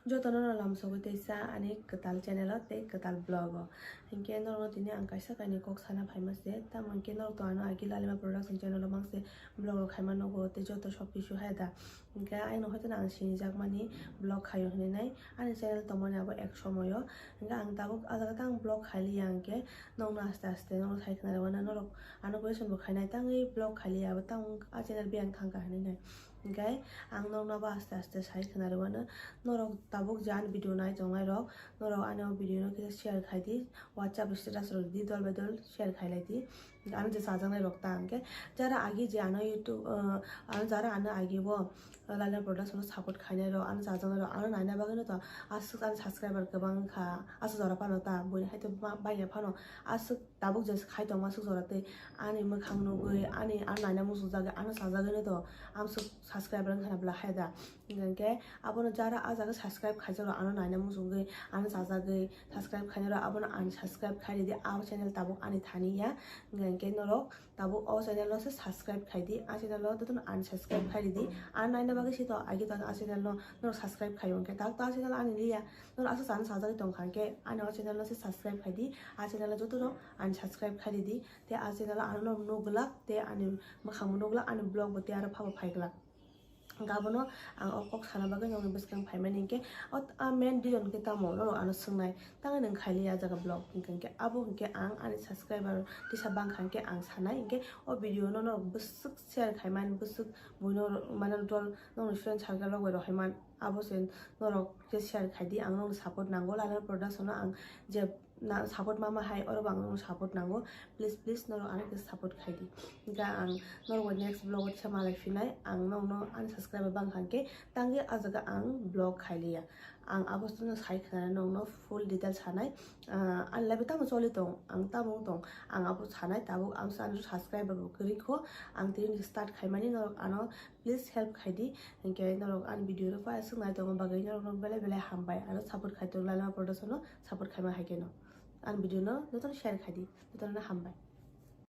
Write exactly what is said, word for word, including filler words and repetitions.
Jotono no lamsogwi teisa ani kwtal channel o tei kwtal vlog o. Hinkhe norokno tini ang kaisa kainwi kok sana phaima se, tamo hinkhe norok to ano agi Lalima Production channel o mangse vlog rok khaima nugo tei joto sob kisu hai da. Hinkhe aino hoiteno ang sinijakmani vlog khaio hinwi nai ani channel tongmani abo ek somoyo. Hinkhe ang tabuk ah jaga tang vlog khailiya hinkhe nokno aste aste nokno sai khna rwmano norok ano question bo khainai tangwi vlog khailiya abo tang ah channel biyang thangkha hinwi nai. Hinkhe ang nokno abo aste aste sai khna rwmano norok tabuk je ani video nai tongnai rok norok ani o video no kisa share khai di, WhatsApp status rok di, dol bai dol share khai lai di. Ano je chajaknai rok ta hinkhe jara agi je ano YouTube, uh, ano jara ano agi bo Lalima Production no support khainai rok ano chajaknai rok ano naina bagwi no to aswk ani subscriber kwbang wngkha aswk jora phano ta buini hai to ba-, baiya phano aswk tabuk je khai tongma aswk jora tei ani mwkhang nugwi ani ano naina muchung jagwi ano chajagwi no to amswk subscriber wngkha na bwla hai da. Hinkhe abono jara ah jaga subscribe khaijak rok ano naina muchungwi ano chajagwi subscribe khainai rok abono unsubscribe khai ridi, ah channel tabuk ani thani ya. Hinkhe norok tabuk o channel no se subscribe khai di, ah channel no jotono unsubscribe khai ridi. Ano naina bagwi se to agi to ah channel no norok subscribe khai hinkhe tak to ah channel ani liya norok aswk chana sajagwi tongkha hinkhe ani o channel no se subscribe khai di, ah channel no jotono unsubscribe khai ridi tei ah channel ano norok nukglak tei ani mwkhang bo nukglak ani vlog bo tei aro phabo phaiglak. Hinkhe abono ang o kok sana bagwi nokni bwskang phaimani hinkhe o, a main reason khe tamo norok ano swngnai tangwi nwng khailiya ah jaga vlog hinkhe, hinkhe abo hinkhe ang ani subscriber tisa bangkha hinkhe ang sanai hinkhe o video no norok bwswk share khaimani bwswk buino mane dol nokni friend circle rok bai rohaiman abo se norok khe share khaidi ang nokni support nango Lalima Production no ang je na support mama hai oro bo ang nokno support nango, please please norok ano khe support khai di. Hinkhe ang norok bai next vlog o kisa malai phinai ang nokno ani subscriber bangkha hinkhe tangwi ah jaga ang vlog khailiya. Ang abo no sai khna nokno full detail sanai, ah, ani life tamo choli tong ang tamo tong ang abo sanai tabuk ang ani subscriber bo kwrwi kho ang tini start khaimani norok ano please help khai di. Hinkhe norok ani video no paya swk nai tongma bagwi norok no belai belai hambai ano support khai tong Lalima Production no support khaima hai khe no. Ani video no jotono share khai di, jotono hambai.